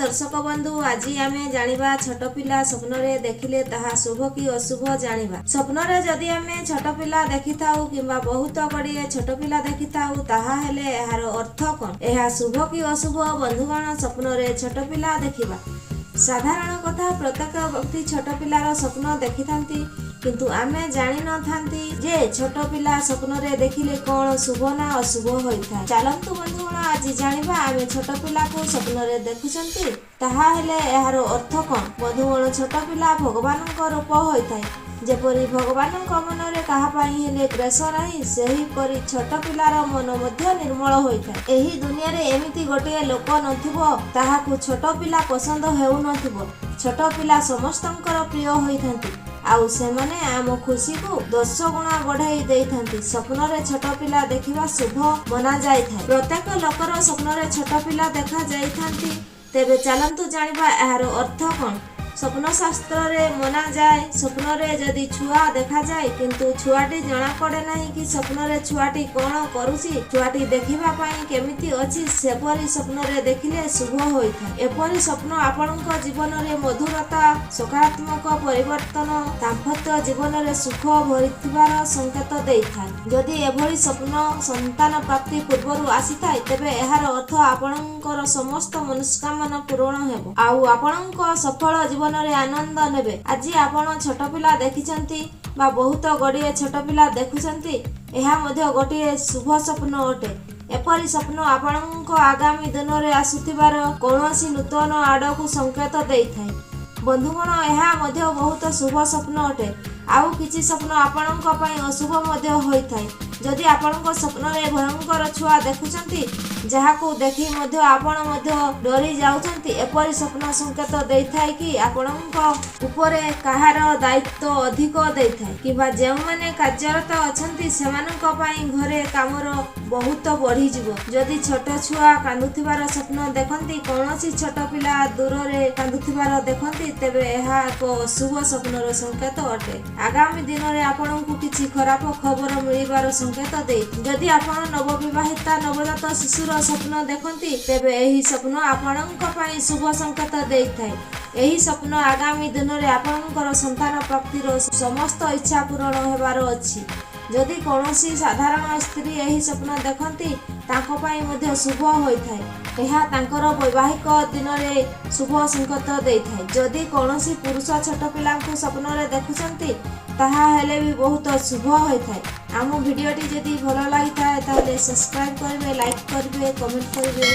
ଦର୍ଶକ ବନ୍ଧୁ। ଆଜି ଆମେ ଜାଣିବା, ଛୋଟ ପିଲା ସ୍ୱପ୍ନରେ ଦେଖିଲେ ତାହା ଶୁଭ କି ଅଶୁଭ ଜାଣିବା। ସ୍ୱପ୍ନରେ ଯଦି ଆମେ ଛୋଟ ପିଲା ଦେଖିଥାଉ କିମ୍ବା ବହୁତ ଗୁଡ଼ିଏ ଛୋଟ ପିଲା ଦେଖିଥାଉ, ତାହା ହେଲେ ଏହାର ଅର୍ଥ କଣ? ଏହା ଶୁଭ କି ଅଶୁଭ? ବନ୍ଧୁଗଣ, ସ୍ୱପ୍ନରେ ଛୋଟ ପିଲା ଦେଖିବା ସାଧାରଣ କଥା। ପ୍ରତ୍ୟେକ ବ୍ୟକ୍ତି ଛୋଟ ପିଲାର ସ୍ୱପ୍ନ ଦେଖିଥାନ୍ତି, କିନ୍ତୁ ଆମେ ଜାଣିନଥାନ୍ତି ଯେ ଛୋଟ ପିଲା ସ୍ୱପ୍ନରେ ଦେଖିଲେ କଣ ଶୁଭ ନା ଅଶୁଭ ହୋଇଥାଏ। ଚାଲନ୍ତୁ ବନ୍ଧୁଗଣ, ଆଜି ଜାଣିବା, ଆମେ ଛୋଟ ପିଲାକୁ ସ୍ୱପ୍ନରେ ଦେଖୁଛନ୍ତି, ତାହା ହେଲେ ଏହାର ଅର୍ଥ କଣ? ବନ୍ଧୁଗଣ, ଛୋଟ ପିଲା ଭଗବାନଙ୍କ ରୂପ ହୋଇଥାଏ। ଯେପରି ଭଗବାନଙ୍କ ମନରେ କାହା ପାଇଁ ହେଲେ ଦ୍ୱେଷ ନାହିଁ, ସେହିପରି ଛୋଟ ପିଲାର ମନ ମଧ୍ୟ ନିର୍ମଳ ହୋଇଥାଏ। ଏହି ଦୁନିଆରେ ଏମିତି ଗୋଟିଏ ଲୋକ ନଥିବ, ତାହାକୁ ଛୋଟ ପିଲା ପସନ୍ଦ ହେଉନଥିବ। ଛୋଟ ପିଲା ସମସ୍ତଙ୍କର ପ୍ରିୟ ହୋଇଥାନ୍ତି ଆଉ ସେମାନେ ଆମ ଖୁସିକୁ 10 ଗୁଣା ବଢାଇ ଦେଇଥାନ୍ତି। ସ୍ୱପ୍ନରେ ଛୋଟ ପିଲା ଦେଖିବା ଶୁଭ ମନାଯାଇଥାଏ। ପ୍ରତ୍ୟେକ ଲୋକର ସ୍ୱପ୍ନରେ ଛୋଟ ପିଲା ଦେଖା ଯାଇଥାନ୍ତି। ତେବେ ଚାଲନ୍ତୁ ଜାଣିବା, ଏହାର ଅର୍ଥ କଣ? ସ୍ୱପ୍ନ ଶାସ୍ତ୍ରରେ ମନାଯାଏ, ସ୍ୱପ୍ନରେ ଯଦି ଛୁଆ ଦେଖାଯାଏ, କିନ୍ତୁ ଛୁଆଟି ଜଣାପଡ଼େ ନାହିଁ କି ସ୍ୱପ୍ନରେ ଛୁଆଟି କଣ କରୁଛି, ଛୁଆଟି ଦେଖିବା ପାଇଁ କେମିତି ଅଛି, ସେପରି ସ୍ୱପ୍ନରେ ଦେଖିଲେ ଶୁଭ ହୋଇଥାଏ। ଏପରି ସ୍ୱପ୍ନ ଆପଣଙ୍କ ଜୀବନରେ ମଧୁରତା, ସକାରାତ୍ମକ ପରିବର୍ତ୍ତନ, ଦାମ୍ପତ୍ୟ ଜୀବନରେ ସୁଖ ଭରିଥିବାର ସଂକେତ ଦେଇଥାଏ। ଯଦି ଏଭଳି ସ୍ୱପ୍ନ ସନ୍ତାନ ପ୍ରାପ୍ତି ପୂର୍ବରୁ ଆସିଥାଏ, ତେବେ ଏହାର ଅର୍ଥ ଆପଣଙ୍କର ସମସ୍ତ ମନସ୍କାମନା ପୂରଣ ହେବ ଆଉ ଆପଣଙ୍କ ସଫଳ ଜୀବନରେ ଆନନ୍ଦ ନେବେ। ଆଜି ଆପଣ ଛୋଟ ପିଲା ଦେଖିଛନ୍ତି ବା ବହୁତ ଗୁଡ଼ିଏ ଛୋଟ ପିଲା ଦେଖୁଛନ୍ତି, ଏହା ମଧ୍ୟ ଗୋଟିଏ ଶୁଭ ସ୍ୱପ୍ନ ଅଟେ। ଏପରି ସ୍ୱପ୍ନ ଆପଣଙ୍କ ଆଗାମୀ ଦିନରେ ଆସୁଥିବାର କୌଣସି ନୂତନ ଆଡ଼କୁ ସଂକେତ ଦେଇଥାଏ। ବନ୍ଧୁଗଣ, ଏହା ମଧ୍ୟ ବହୁତ ଶୁଭ ସ୍ୱପ୍ନ ଅଟେ। ଆଉ କିଛି ସ୍ୱପ୍ନ ଆପଣଙ୍କ ପାଇଁ ଅଶୁଭ ମଧ୍ୟ ହୋଇଥାଏ। ଯଦି ଆପଣଙ୍କ ସ୍ୱପ୍ନରେ ଭୟଙ୍କର ଛୁଆ ଦେଖୁଛନ୍ତି, ଯାହାକୁ ଦେଖି ମଧ୍ୟ ଆପଣ ମଧ୍ୟ ଡରି ଯାଉଛନ୍ତି, ଏପରି ସ୍ୱପ୍ନ ସଂକେତ ଦେଇଥାଏ କି ଆପଣଙ୍କ ଉପରେ କାହାର ଦାୟିତ୍ୱ ଅଧିକ ଦେଇଥାଏ କିମ୍ବା ଯେଉଁମାନେ କାର୍ଯ୍ୟରତ ଅଛନ୍ତି, ସେମାନଙ୍କ ପାଇଁ ଘରେ କାମର ବହୁତ ବଢିଯିବ। ଯଦି ଛୋଟ ଛୁଆ କାନ୍ଦୁଥିବାର ସ୍ୱପ୍ନ ଦେଖନ୍ତି, କୌଣସି ଛୋଟ ପିଲା ଦୂରରେ କାନ୍ଦୁଥିବାର ଦେଖନ୍ତି, ତେବେ ଏହା ଏକ ଅଶୁଭ ସ୍ୱପ୍ନର ସଂକେତ ଅଟେ। ଆଗାମୀ ଦିନରେ ଆପଣଙ୍କୁ କିଛି ଖରାପ ଖବର ମିଳିବାର ସଂକେତ ଦେଇଥାଏ। ଯଦି ଆପଣ ନବବିବାହିତା ନବଜାତ ଶିଶୁର ସ୍ୱପ୍ନ ଦେଖନ୍ତି, ତେବେ ଏହି ସ୍ୱପ୍ନ ଆପଣଙ୍କ ପାଇଁ ଶୁଭ ସଂକେତ ଦେଇଥାଏ। ଏହି ସ୍ୱପ୍ନ ଆଗାମୀ ଦିନରେ ଆପଣଙ୍କର ସନ୍ତାନ ପ୍ରାପ୍ତିର ସମସ୍ତ ଇଚ୍ଛା ପୂରଣ ହେବାର ଅଛି। ଯଦି କୌଣସି ସାଧାରଣ ସ୍ତ୍ରୀ ଏହି ସ୍ୱପ୍ନ ଦେଖନ୍ତି, ତାଙ୍କ ପାଇଁ ମଧ୍ୟ ଶୁଭ ହୋଇଥାଏ। ଏହା ତାଙ୍କର ବୈବାହିକ ଦିନରେ ଶୁଭ ସଂକେତ ଦେଇଥାଏ। ଯଦି କୌଣସି ପୁରୁଷ ଛୋଟ ପିଲାଙ୍କୁ ସ୍ୱପ୍ନରେ ଦେଖୁଛନ୍ତି, ତାହା ହେଲେ ବି ବହୁତ ଶୁଭ ହୋଇଥାଏ। ଆମ ଭିଡ଼ିଓଟି ଯଦି ଭଲ ଲାଗିଥାଏ, ତାହେଲେ ସବସ୍କ୍ରାଇବ୍ କରିବେ, ଲାଇକ୍ କରିବେ, କମେଣ୍ଟ କରିବେ।